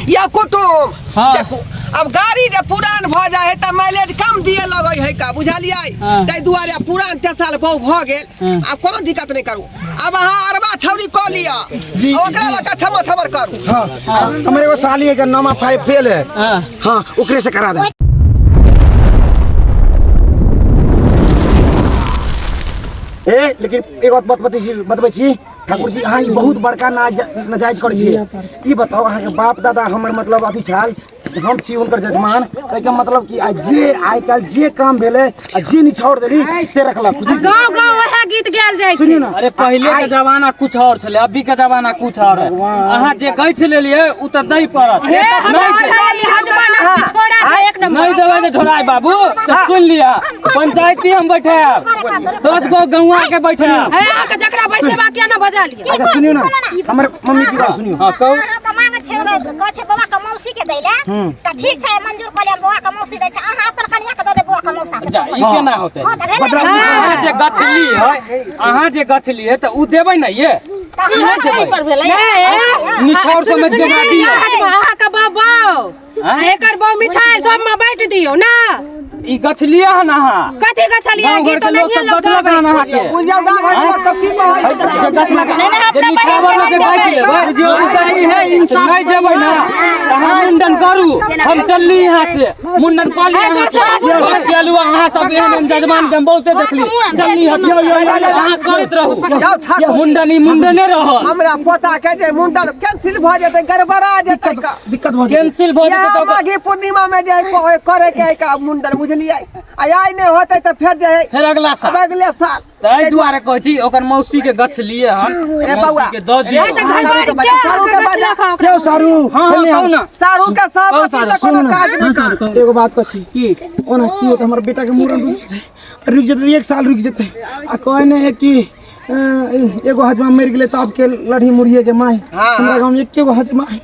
या कुटुम। हाँ। देखू, अब गाड़ी जे पुरान भऽ जाइ है तऽ माइलेज कम दिए लगै है का, बुझलियै? हाँ। ताहि दुआरे आब पुरान तेसाल बहु भऽ गेल। हाँ। आब कोनो दिक्कत नहि करू, आब अहाँ अरबा छौरी कऽ लिअ। जी। आ ओकरा लऽ कऽ छमर छमर करू। हाँ, हमर एगो साली है के नमा 5 फेल है। हाँ। हाँ, ओकरे से करा दे। ए लेकिन एगो बात बतबै छी, बतबै छी ठाकुर जी, अहाँ ई बहुत बड़का नाजायज करै छियै। ई बताउ, अहाँके बाप दादा हमर मतलब अथी छल, हम छी हुनकर जजमान, ताहिके मतलब कि आइ जे आइ काल्हि जे काम भेलै आ जे निछाउर देली से रखलक खुशी से। गाँव गाँव वएह गीत गायल जाइ छै। सुनियौ ने। अरे पहिले के जमाना कुछ और छलै, अभी के जमाना कुछ और है। अहाँ जे गछि लेलियै उ तऽ दै पड़त। हे, हमरा नहि ओढ़ाएल हजमा ना छोड़ा छै एक नंबर। नहि देबै तऽ ढोराइ बाबू तऽ सुनि लिअ, पंचायती हम बैठायब, 10 गो गौआ के बैठायब। हे, अहाँके जकरा बैसेबाक यऽ ने बजा लिअ। अच्छा सुनियौ ने, हमर मम्मी की बात सुनियौ। हाँ कहू। अहाँके मांग छै, कहै छै बौआ के मौसी के दै ले, तऽ ठीक छै, मंजूर कऽ लिअ, बौआ के मौसी दै छै, अहाँ अपन कनिया के दऽ देब बौआ के मौसा के। जा, ई केना होतै? हँ, तऽ भेलै। बदला अहाँ जे गछली है, अहाँ जे गछली है तऽ उ देबै ने ये? तऽ ई नहि देबै। पर भेलै। निछाउर समझ के ओकरा दियौ। अहाँके बाबा आँय? एकर बहु मिठाई सब में बांटि दियौ ना। ई गछलियै हन अहाँ? कथी गछलियै? गाँव गीत घरके लोक नहिये सब लोक गछलक गाबै हन छै। अहाँके। बुझियौ गाँव घरके लोक सब की कहै छै देखियौ। जे गछलक नहि, नहि, जे अपना निछावर बहिनके जे नहि गछि देबै। लेबै, बुझियौ ई सही है, नहि देबै ना तऽ अहाँ मुंडन करू, हम चलली यहाँ से, मुंडन कऽ लिअ अहाँ से। चलू अहाँ सब एहन एहन जजमान के हम बहुते देखली। चलली हम, अहाँ करैत रहू। जाउ ठाकुर जी। मुंडन ई मुंडने रहल। हमरा पोता के जे मुंडन कैंसिल भऽ जेतै, गड़बड़ा जेतै का। दिक्कत भऽ जेतै। कैंसिल भऽ इएह जेतै तऽ माघी पूर्णिमा में जे करे के है का मुंडन, बुझलियै? आ आइ नहि होतै तऽ फेर जे है फेर अगला साल। अब अगले साल। ताहि दुआरे कहै छी ओकर मौसी के गछलियै हन, ए बौआ, मौसी के दऽ दियौ। तऽ सारू के बजा, सारू के बजा। यौ सारू, हाँ, हेने कहू आउ। ना। सारू के सब अथी से कोनो काज नहि कर। एगो बात कहै छी। की? ओना की होतै, हमर बेटा के मूड़न रुकि जेतै, रुकि जेतै, 1 साल रुकि जेतै। आ कहै नहि है कि एगो हजमा मरि गेलै तऽ आब के लढ़ी मुड़िए के माय। हाँ, हमरा हाँ। गाँव में एके गो हजमा है,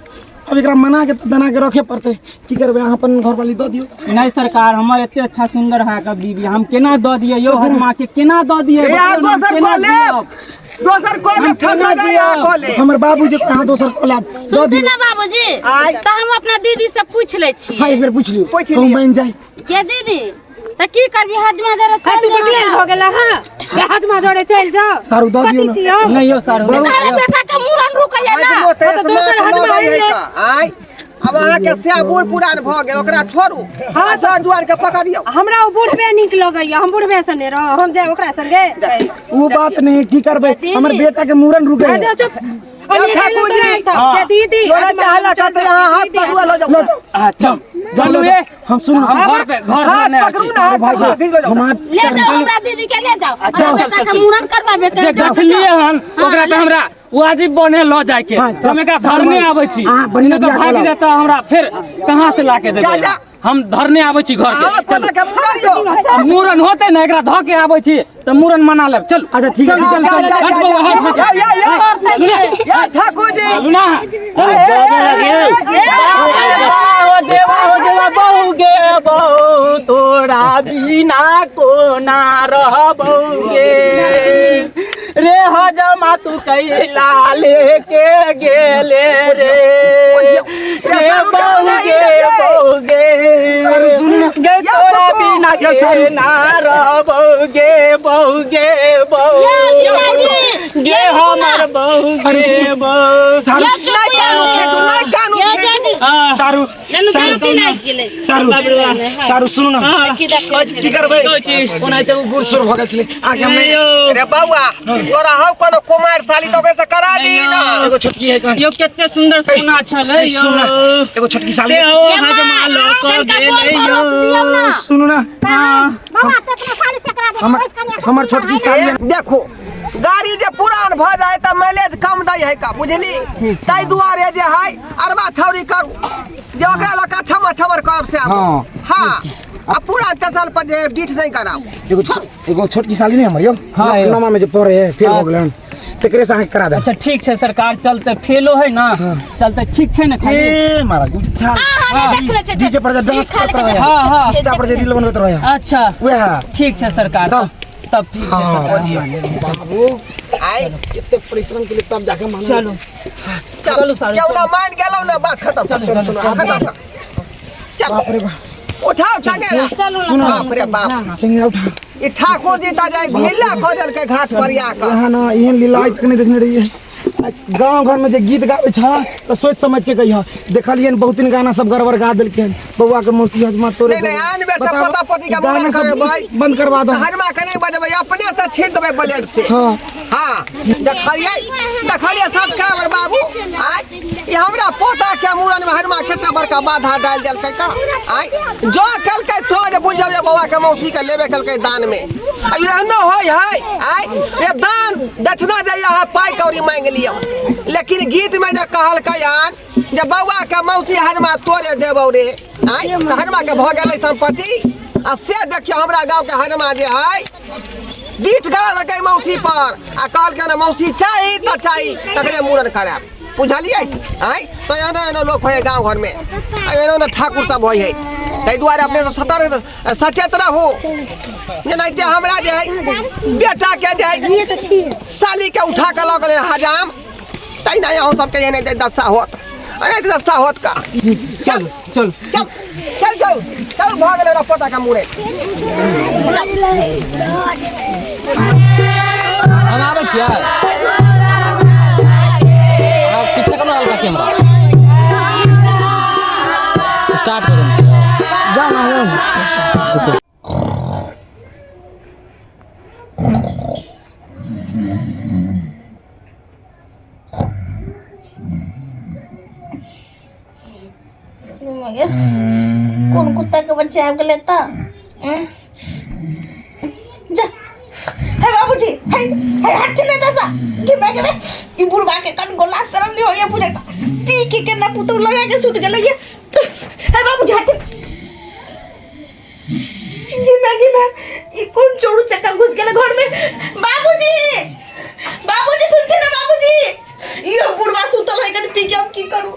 अब एकरा मना के तऽ दना के रखे पड़तै। की करबै, अहाँ अपन घरवाली दऽ दियौ। नहीं सरकार, हमर एते अच्छा सुंदर है के बीबी, हम केना दऽ दियै यौ? हजमा के केना दऽ दियै? ए, बताउ ने, हम दोसर केना कऽ लेब। दियौ? दोसर कऽ लेब, केना ठंडा गया दियौ? कऽ लेब। हमर बाबू जे अहाँ दोसर कऽ लेब दऽ सुनते दियौ। ना बाबूजी, आय। तऽ हम अपना दीदी से पूछ लै छी। हाँ, एक बेर पूछि लियौ। पूछि कहूँ लियौ। बनि जाय। के दीदी, तऽ की करबी हजमा जरे? हे, तू बकलेल भऽ गेला हँ? हे, हजमा जोड़े चलि जाओ। सारू दऽ दियौ कथी ने। छी हम? नहीं यौ सारू। अरे बेटा के मुड़न रुकैया ना। हजमो तऽ हाँ, तऽ दोसर स्मार्ट हजमा लगै है आनि ले। का। आँय, अब अहाँके से बूढ़ पुरान भऽ गेल, ओकरा छोड़ू, आ घर दुआर के पकड़ियौ। हमरा ओ बुढ़बे नीक लगैया, हम बुढ़बे सने रह, हम जाय ओकरा संगे। ओ बात नहीं, की करबै, हमर बेटा के मूड़न रुके आ है। जाओ चुप। ठाकुर जी। हाँ। दीदी, जोड़ा चाहला करते, अहाँ हाथ पकड़ू आ लऽ जाउ। लऽ जाउ। अच्छा जाउ, चलू लऽ ए। जाउ। हम सुनू। हम घर पे घर हाथ नहि पकड़ू आबै ने, छी। हाथ पकड़ू, फिर लऽ जाउ। हम हाथ ले जाओ हमरा दीदी के, ले जाओ। अच्छा, हमरा चल, बेटा चल, के चल। मुड़न करवाबे के। जे गछलियै हन ओकरा तऽ हमरा वाजिब बने लऽ जायके। हाँ, हम एकरा सारू धरने भाई, आबै छी। अहाँ बढ़िआँ नहि तऽ बियाह भागि कऽ लाउ। जेतै, हमरा फेर कहाँ से ला के देबै? जा, जा। हम धरने आबै छी घर अहाँ के। पोता के मुड़न यौ। आ मूड़न होतै ने, एकरा धऽ के आबै छी तऽ मूड़न मना लेब। चल अच्छा ठीक है। चल चल जा, चल, जा, हट जा, बौआ, जा। हट, हट। या, या, या। या, ठाकुर जी। चलू ना। हो देवा, हो देवा, बहू गे बहू, तोरा बिना कोना रहबौ गे? रे हजमा तू कैला लेके गेले रे? रे बहू गे बहू गे, सारू सुनू ना। गे तोरा बिना केना रहबौ गे बहू गे बहू गे, हमर बहू गे बहू? सारू नहि कानू खेदू, नहि कानू खेदू। सारू, सारू, सारू सुनू ना, की करबै, ओनाहिते ओ बूढ़ सूढ़ भऽ गेल छलै आके हम नहि। रे बौआ, तोरा हौ कोनो कुमार साली तऽ ओकरे से करा दी ना। एगो छोटकी है कन। यौ कते सुंदर सोना छलै यौ। सुनू ना, एगो छोटकी साली। से हो हजमा लऽ कऽ गेलै यौ। सुनू ना। बाबा तऽ अपना साली से करा दे। हमर हमर छोटकी साली। ए, देखो, गाड़ी जे पुरान भऽ जाय तऽ माइलेज कम दै है का, बुझली? ताहि दुआरे जे है अरबा छौरी करू जे ओकरा लऽ कऽ छमर छमर करब से आब। हाँ। हाँ, आ पूरा तेसल पर जे डीठ नहि कराउ। एगो छोटकी साली नहीं हमर यौ? हाँ, यौ। नमा में जे पढ़े है, फेल हो गेलै हन, तेकरे से अहाँके करा देब। अच्छा ठीक छै सरकार, चलते। फेलो है ना, चलते, ठीक छै ने खाली। ए महाराज, उ छाल डीजे पर जे डांस करत रहे, हाँ, हाँ। इंस्टा पर जे रील बनबैत रहे। अच्छा। वएह। ठीक छै सरकार। तब तब ठीक छै हाँ बाबू आइ कते परिश्रम के लिए तब जाके मानल। चलू चल चलू सारू, क्यों ना मान गेलौ ना बात खत्म चलू, चलू, खत्म चल बाप रे बाप उठाओ चंगेरा चलू सुनो। ना बाप रे बाप चंगेरा उठा ई ठाकुर जी ता जाय लीला खोजल के घाट पर आ कऽ यहाँ ना एहन लीला आज तक नहीं देखने रहिए गांव घर में जे गीत गाबै छ तऽ सोचि समझ के कहिह देखलियन बहुत दिन गाना सब गड़बड़ गा देलखिन बौआ के मौसी हजमा तोरे नहीं, नहीं, आन बेर से बताबऽ, पोता पोती के गाना मुड़न सब करेबै। बंद करवा दो हरमा के नहीं बजबै अपने से छीट देबै ब्लेड से हाँ हाँ देखलियै देखलियै सब्सक्राइबर बाबू आय ई हमरा पोता के मुड़न में हरमा केतना बड़का बाधा डालि देलकै का आय जो केलकै तो जे बुझब जे बौआ के मौसी के लेबे केलकै दान में आ एहनो होय है आय ये दान दक्षिणा जे अहाँ पाइ कौड़ी मांगि लियौ लेकिन गीत में जे कहलकै हन जे बौआ के मौसी हरमा तोरे देबौ रे आय तऽ हरमा के भऽ गेलै संपत्ति आ से देखियौ हमरा गाँव के हरमा जे है बीट गड़ा देलकै मौसी पर आ कहलकै ने मौसी चाही तऽ चाही तकरे मूड़न करायब बुझलियै आँय तऽ एना एना लोक होइ है गाँव घरमे आ एना एना ठाकुर सब होइ है ताहि दुआरे अपने सब सतर्क सचेत रहू जेनाहिते हमरा जे है बेटाके जे है सालीके उठा कऽ लऽ गेलै हजाम तहिना अहूँ सबके एनाहिते दशा होत एनाहिते दशा होत का चल चल चल चल जाउ चल भऽ गेलै हमरा पोताके मूड़न। हम आबै छियै पीछे केना हल्का कैमरा स्टार्ट करू। जाओ ना जाओ। कोन कुत्ता के बच्चा आबि गेलै तऽ जा हे बाबूजी हे हे हटथिन ने दशा कि मैं गेलै ई बुढ़बा के कन गोला शरम नहीं होइए बुझै पी के केना पुतौ लगा के सुत गेलै ये हे बाबूजी हटथिन गे मैं गे मैं ई कोन चोरू चक्का घुस गेलै घर में। बाबूजी बाबूजी सुनथिन ना बाबूजी ई बुढ़बा सुतल है कन पी के हम की करू।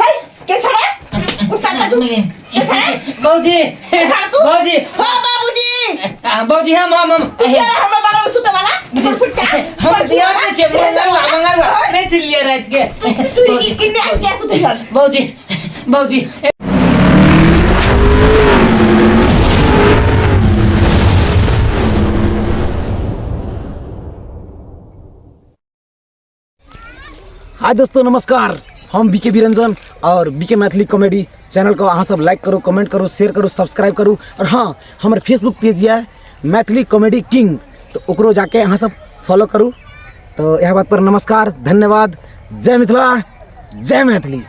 हे के छड़ा उठा तू के छड़ा बाबूजी के छड़ा तू। बाबूजी हां बाबूजी बाबूजी हम हम हम तू के हमरा बारे में सुते वाला फुटफुटा हम ध्यान नै छियै मंगरुआ मंगरुआ नै चिल्लियै राति के। तू इने के सुते हन। बाबूजी बाबूजी हाय दोस्तों नमस्कार, हम बीके बिरंजन और बीके मैथिली कॉमेडी चैनल को अहाँ सब लाइक करू, कमेंट करू, शेयर करू, सब्सक्राइब करू। और हाँ हमर फेसबुक पेज यऽ मैथिली कॉमेडी किंग, तो ओकरो जाके अहाँ सब फॉलो करू। तो यह बात पर नमस्कार, धन्यवाद, जय मिथिला, जय मैथिली।